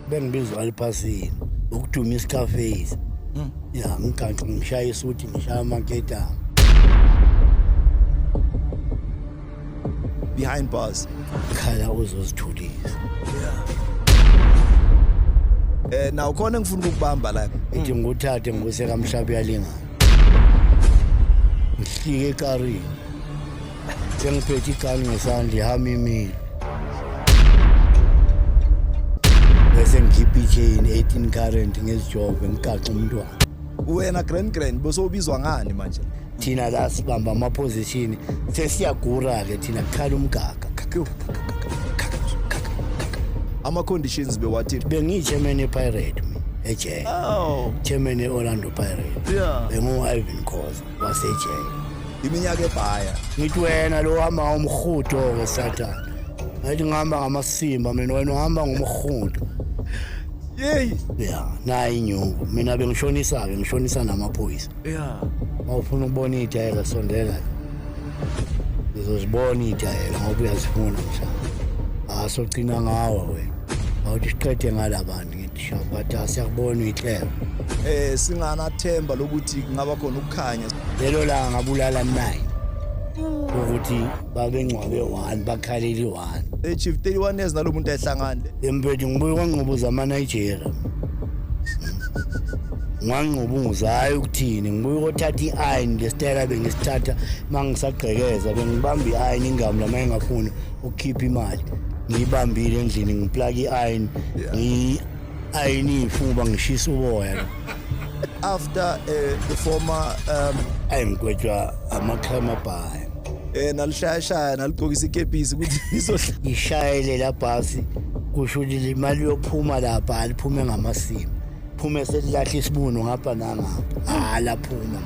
Bengibizwa aliphasini ukuduma iScarface. Ya, ngigaxa ngishaya isuthi, ngishaya amaketanga. Behind bars. Khala uzozithulisa. Naw khona engifuna ukubamba la. Ithi ngikuthathe ngikuse kamhlaba uyalingana. Ngihlike ekarini. Sengiphethe igani ngesandla, ihamba imile. Bese ngikhipha i-chain 18 current ngezijove, ngigaxa umntwana. Wena grand grand bosowubizwa ngani manje? Thina la sibamba ama-position, sesiyagura-ke thina, kukhala umgaga. Ama conditions bewathi? Bengiyi-chairman ye-Pirate mina ejele. Chairman ye-Orlando Pirate. Bengu-Irvin Khoza wasejele. Iminyaka ebhaya. Ngithi wena lo hamba ngomhudo-ke, sathane. Ngathi ngihamba ngamasimba mina, wena uhamba ngomhudo. Yey. Ya, nayi inyuku. Mina bengishonisa-ke, ngishonisa namaphoyisa. Mawufuna ukubona iy'tayela, sondela, ngizozibona iy'tayela ngoba uyazifuna mhlawumbe. Asogcina ngawo wena, awuthi siqede ngala bantu. Ngithi shabata, siyakubona uyinhlelo. Singanathemba lokuthi kungaba khona ukukhanya. Lelo langa ngabulala 9, ukuthi babengcwabe 1, bakhalela i-1. Hey chief, 31 years nalo muntu ehlangane. Empethu, ngibuye kwangqubuza ama-Nigeria, ngangqubunguza, hhayi ukuthini, ngibuye ukothatha i-ayini lesitayela bengisithatha uma ngisagqekeza. Bengibamba i-ayini ingami lama engafuni ukukhipha imali, ngiyibambile endlini, ngiplaka i-ayini, ngiyi-ayini iy'fuba, ngishisa uboya. After the former Ayi, ngigwetshwa ama-crime abhaya. Nalishayashaya, naligqokisa ikepisi ukuthi nizohla. Ngishayele la bhasi, kusho ukuthi imali yophuma lapha aliphume ngamasimo, phume selilahla isibuno ngapha nangapha, laphuma.